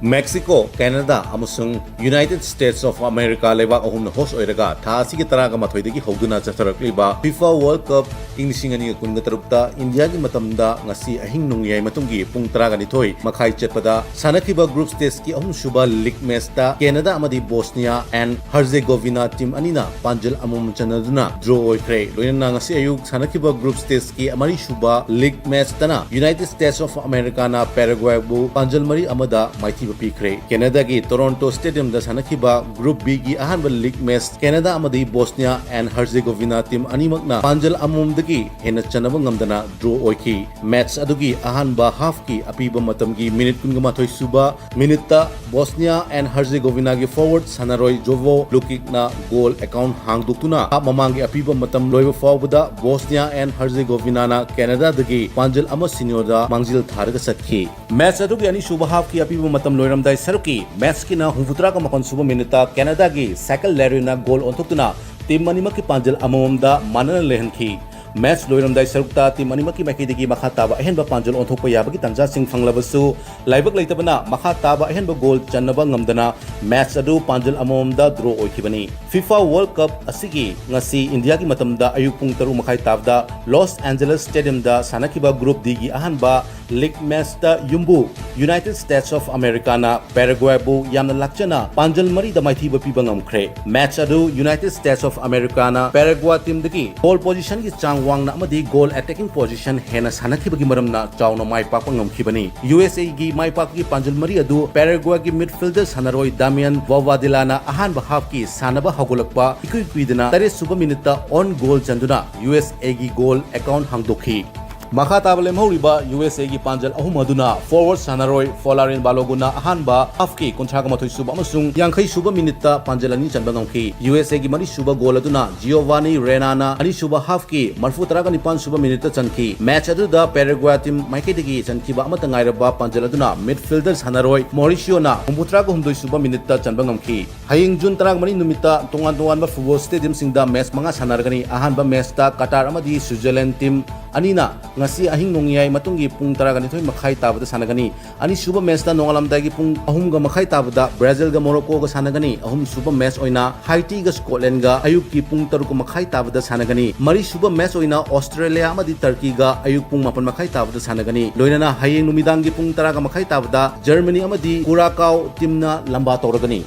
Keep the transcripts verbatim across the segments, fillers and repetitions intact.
Mexico, Canada ꯑꯃꯁꯨꯡ United States of America ꯂꯩꯕꯥꯛ ꯑꯍꯨꯝꯅ host ꯑꯣꯏꯔꯒ ꯊꯥ ꯑꯁꯤꯒꯤ ꯇꯔꯥꯒ ꯃꯥꯊꯣꯏꯗꯒꯤ ꯍꯧꯗꯨꯅ ꯆꯠꯊꯔꯛꯂꯤꯕ FIFA World Cup ꯏꯪ ꯂꯤꯁꯤꯡ ꯑꯅꯤꯒ ꯀꯨꯟꯒ ꯇꯔꯨꯛꯇ ꯏꯟꯗꯤꯌꯥꯒꯤ ꯃꯇꯝꯗ ꯉꯁꯤ ꯑꯍꯤꯡ ꯅꯣꯡꯌꯥꯏ ꯃꯇꯨꯡꯒꯤ ꯄꯨꯡ ꯇꯔꯥꯒ ꯅꯤꯊꯣꯏ ꯃꯈꯥꯏ ꯆꯠꯄꯗ ꯁꯥꯟꯅꯈꯤꯕ group stageꯀꯤ ꯑꯍꯨꯝꯁꯨꯕ league matchꯇ ꯀꯦꯅꯥꯗꯥ ꯑꯃꯗꯤ Bosnia and Herzegovina team ꯑꯅꯤꯅ ꯄꯥꯟꯖꯜ ꯑꯃꯃꯝ ꯆꯟꯅꯗꯨꯅ draw ꯑꯣꯏꯈ꯭ꯔꯦ꯫ ꯂꯣꯏꯅꯅ ꯉꯁꯤ ꯑꯌꯨꯛ ꯁꯥꯟꯅꯈꯤꯕ group stageꯀꯤ ꯃꯔꯤꯁꯨꯕ league matchꯇꯅ United States of Americaꯅ Paraguayꯕꯨ ꯄꯥꯟꯖꯜ ꯃꯔꯤ ꯑꯃꯗ ꯃꯥꯏꯊꯤꯕ ꯄꯤꯈ꯭ꯔꯦ꯫ ꯀꯦꯅꯥꯗꯥꯒꯤ Toronto Stadiumꯗ ꯁꯥꯟꯅꯈꯤꯕ Group Bꯒꯤ ꯑꯍꯥꯟꯕ league match ꯀꯦꯅꯥꯗꯥ ꯑꯃꯗꯤ Bosnia and Herzegovina team ꯑꯅꯤꯃꯛꯅ ꯄꯥꯟꯖꯜ ꯑꯃꯃꯝꯗꯒꯤ ꯍꯦꯟꯅ ꯆꯟꯅꯕ ꯉꯝꯗꯅ draw ꯑꯣꯏꯈꯤ꯫ Match ꯑꯗꯨꯒꯤ ꯑꯍꯥꯟꯕ halfꯀꯤ ꯑꯄꯤꯕ ꯃꯇꯝꯒꯤ minute ꯀꯨꯟꯒ ꯃꯥꯊꯣꯏ ꯁꯨꯕ minuteꯇ Bosnia and Herzegovinaꯒꯤ forward ꯁꯥꯟꯅꯔꯣꯏ Jovo Lukicꯅ goal account ꯍꯥꯡꯗꯣꯛꯇꯨꯅ half ꯃꯃꯥꯡꯒꯤ ꯑꯄꯤꯕ ꯃꯇꯝ ꯂꯣꯏꯕ ꯐꯥꯎꯕꯗ Bosnia and Herzegovinaꯅ ꯀꯦꯅꯥꯗꯥꯗꯒꯤ ꯄꯥꯟꯖꯜ ꯑꯃ ꯁꯤꯅꯣꯗ ꯃꯥꯡꯖꯤꯜ ꯊꯥꯔꯒ ꯆꯠꯈꯤ꯫ Match ꯑꯗꯨꯒꯤ ꯑꯅꯤꯁꯨꯕ halfꯀꯤ ꯑꯄꯤꯕ ꯃꯇꯝ ꯂꯣꯏꯔꯝꯗꯥꯏ ꯁꯔꯨꯛꯀꯤ matchꯀꯤꯅ ꯍꯨꯝꯐꯨꯇꯔꯥꯒ ꯃꯥꯄꯟ ꯁꯨꯕ minuteꯇ ꯀꯦꯅꯥꯗꯥꯒꯤ Saqib Larryꯅ goal ꯑꯣꯟꯊꯣꯛꯇꯨꯅ team ꯑꯅꯤꯃꯛꯀꯤ ꯄꯥꯟꯖꯜ ꯑꯃꯃꯝꯗ ꯃꯥꯟꯅꯅ ꯂꯩꯍꯟꯈꯤ꯫ Match ꯂꯣꯏꯔꯝꯗꯥꯏ ꯁꯔꯨꯛꯇ team ꯑꯅꯤꯃꯛꯀꯤ ꯃꯥꯏꯀꯩꯗꯒꯤ ꯃꯈꯥ ꯇꯥꯕ ꯑꯍꯦꯟꯕ ꯄꯥꯟꯖꯜ ꯑꯣꯟꯊꯣꯛꯄ ꯌꯥꯕꯒꯤ ꯇꯥꯟꯖꯥꯁꯤꯡ ꯐꯪꯂꯕꯁꯨ ꯂꯥꯏꯕꯛ ꯂꯩꯇꯕꯅ ꯃꯈꯥ ꯇꯥꯕ ꯑꯍꯦꯟꯕ goal ꯆꯟꯅꯕ ꯉꯝꯗꯅ match ꯑꯗꯨ ꯄꯥꯟꯖꯜ ꯑꯃꯃꯝꯗ draw ꯑꯣꯏꯈꯤꯕꯅꯤ꯫ FIFA World Cup ꯑꯁꯤꯒꯤ ꯉꯁꯤ ꯏꯟꯗꯤꯌꯥꯒꯤ ꯃꯇꯝꯗ ꯑꯌꯨꯛ ꯄꯨꯡ ꯇꯔꯨꯛ ꯃꯈꯥꯏ ꯇꯥꯕꯗ Los Angeles Stadiumꯗ ꯁꯥꯟꯅꯈꯤꯕ Group Dꯒꯤ ꯑꯍꯥꯟꯕ league matchꯇ ꯌꯨꯝꯕꯨ United States of Americaꯅ Paraguayꯕꯨ ꯌꯥꯝꯅ ꯂꯥꯛꯆꯅ ꯄꯥꯟꯖꯜ ꯃꯔꯤꯗ ꯃꯥꯏꯊꯤꯕ ꯄꯤꯕ ꯉꯝꯈ꯭ꯔꯦ꯫ Match ꯑꯗꯨ United States of Americaꯅ Paraguay teamꯗꯒꯤ ball positionꯒꯤ ꯆꯥꯡ ꯋꯥꯡꯅ ꯑꯃꯗꯤ goal attacking position ꯍꯦꯟꯅ ꯁꯥꯟꯅꯈꯤꯕꯒꯤ ꯃꯔꯝꯅ ꯆꯥꯎꯅ ꯃꯥꯏ ꯄꯥꯛꯄ ꯉꯝꯈꯤꯕꯅꯤ꯫ USAꯒꯤ ꯃꯥꯏ ꯄꯥꯛꯄꯒꯤ ꯄꯥꯟꯖꯜ ꯃꯔꯤ ꯑꯗꯨ Paraguayꯒꯤ midfielder ꯁꯥꯟꯅꯔꯣꯏ Damian Bobadilla ꯅ ꯑꯍꯥꯟꯕ halfꯀꯤ ꯁꯥꯟꯅꯕ ꯍꯧꯒꯠꯂꯛꯄ ꯏꯀꯨꯏ ꯀꯨꯏꯗꯅ ꯇꯔꯦꯠ ꯁꯨꯕ minuteꯇ own goal ꯆꯟꯗꯨꯅ USAꯒꯤ goal account ꯍꯥꯡꯗꯣꯛꯈꯤ꯫ ꯃꯈꯥ ꯇꯥꯕ ꯂꯦꯝꯍꯧꯔꯤꯕ USAꯒꯤ ꯄꯥꯟꯖꯜ ꯑꯍꯨꯝ ꯑꯗꯨꯅ forward ꯁꯥꯟꯅꯔꯣꯏ Folarin Balogunꯅ ꯑꯍꯥꯟꯕ halfꯀꯤ ꯀꯨꯟꯊ꯭ꯔꯥꯒ ꯃꯥꯊꯣꯏ ꯁꯨꯕ ꯑꯃꯁꯨꯡ ꯌꯥꯡꯈꯩ ꯁꯨꯕ minuteꯇ ꯄꯥꯟꯖꯜ ꯑꯅꯤ ꯆꯟꯕ ꯉꯝꯈꯤ꯫ USAꯒꯤ ꯃꯔꯤꯁꯨꯕ goal ꯑꯗꯨꯅ Giovanni Renaꯅ ꯑꯅꯤꯁꯨꯕ halfꯀꯤ ꯃꯔꯤꯐꯨ ꯇꯔꯥꯒ ꯅꯤꯄꯥꯟ ꯁꯨꯕ minuteꯇ ꯆꯟꯈꯤ꯫ Match ꯑꯗꯨꯗ Paraguay team ꯃꯥꯏꯀꯩꯗꯒꯤ ꯆꯟꯈꯤꯕ ꯑꯃꯠꯇ ꯉꯥꯏꯔꯕ ꯄꯥꯟꯖꯜ ꯑꯗꯨꯅ midfielder ꯁꯥꯟꯅꯔꯣꯏ Mauricioꯅ ꯍꯨꯝꯐꯨꯇꯔꯥꯒ ꯍꯨꯝꯗꯣꯏ ꯁꯨꯕ minuteꯇ ꯆꯟꯕ ꯉꯝꯈꯤ꯫ ꯍꯌꯦꯡ June ꯇꯔꯥꯃꯔꯤ ꯅꯨꯃꯤꯠꯇ ꯇꯣꯉꯥꯟ ꯇꯣꯉꯥꯟꯕ football stadiumꯁꯤꯡꯗ match ꯃꯉꯥ ꯁꯥꯟꯅꯔꯒꯅꯤ꯫ ꯑꯍꯥꯟꯕ matchꯇ Qatar ꯑꯃꯗꯤ Switzerland team ꯑꯅꯤꯅ ꯉꯁꯤ ꯑꯍꯤꯡ ꯅꯣꯡꯌꯥꯏ ꯃꯇꯨꯡꯒꯤ ꯄꯨꯡ ꯇꯔꯥꯒ ꯅꯤꯊꯣꯏ ꯃꯈꯥꯏ ꯇꯥꯕꯗ ꯁꯥꯟꯅꯒꯅꯤ꯫ ꯑꯅꯤꯁꯨꯕ ꯃꯦꯆꯇ ꯅꯣꯡꯉꯥꯜꯂꯝꯗꯥꯏꯒꯤ ꯄꯨꯡ ꯑꯍꯨꯝꯒ ꯃꯈꯥꯏ ꯇꯥꯕꯗ ꯕ꯭ꯔꯥꯖꯤꯜꯒ ꯃꯣꯔꯣꯀꯣꯒ ꯁꯥꯟꯅꯒꯅꯤ꯫ ꯑꯍꯨꯝꯁꯨꯕ ꯃꯦꯆ ꯑꯣꯏꯅ ꯍꯥꯏꯇꯤꯒ ꯁ꯭ꯀꯣꯠꯂꯦꯟꯒ ꯑꯌꯨꯛꯀꯤ ꯄꯨꯡ ꯇꯔꯨꯛ ꯃꯈꯥꯏ ꯇꯥꯕꯗ ꯁꯥꯟꯅꯒꯅꯤ꯫ ꯃꯔꯤꯁꯨꯕ ꯃꯦꯆ ꯑꯣꯏꯅ ꯑꯣꯁꯇ꯭ꯔꯦꯂꯤꯌꯥ ꯑꯃꯗꯤ ꯇꯔꯀꯤꯒ ꯑꯌꯨꯛ ꯄꯨꯡ ꯃꯥꯄꯟ ꯃꯈꯥꯏ ꯇꯥꯕꯗ ꯁꯥꯟꯅꯒꯅꯤ꯫ ꯂꯣꯏꯅꯅ ꯍꯌꯦꯡ ꯅꯨꯃꯤꯗꯥꯡꯒꯤ ꯄꯨꯡ ꯇꯔꯥꯒ ꯃꯈꯥꯏ ꯇꯥꯕꯗ ꯖꯔꯃꯅꯤ ꯑꯃꯗꯤ ꯀꯨꯔꯥꯀꯥꯎ ꯇꯤꯝꯅ ꯂꯝꯕꯥ ꯇꯧꯔꯒꯅꯤ꯫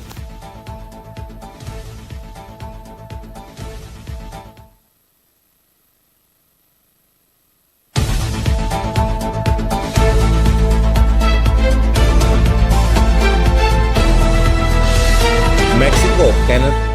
ꯃꯦꯛꯁꯤꯀꯣ, ꯀꯦꯅ-,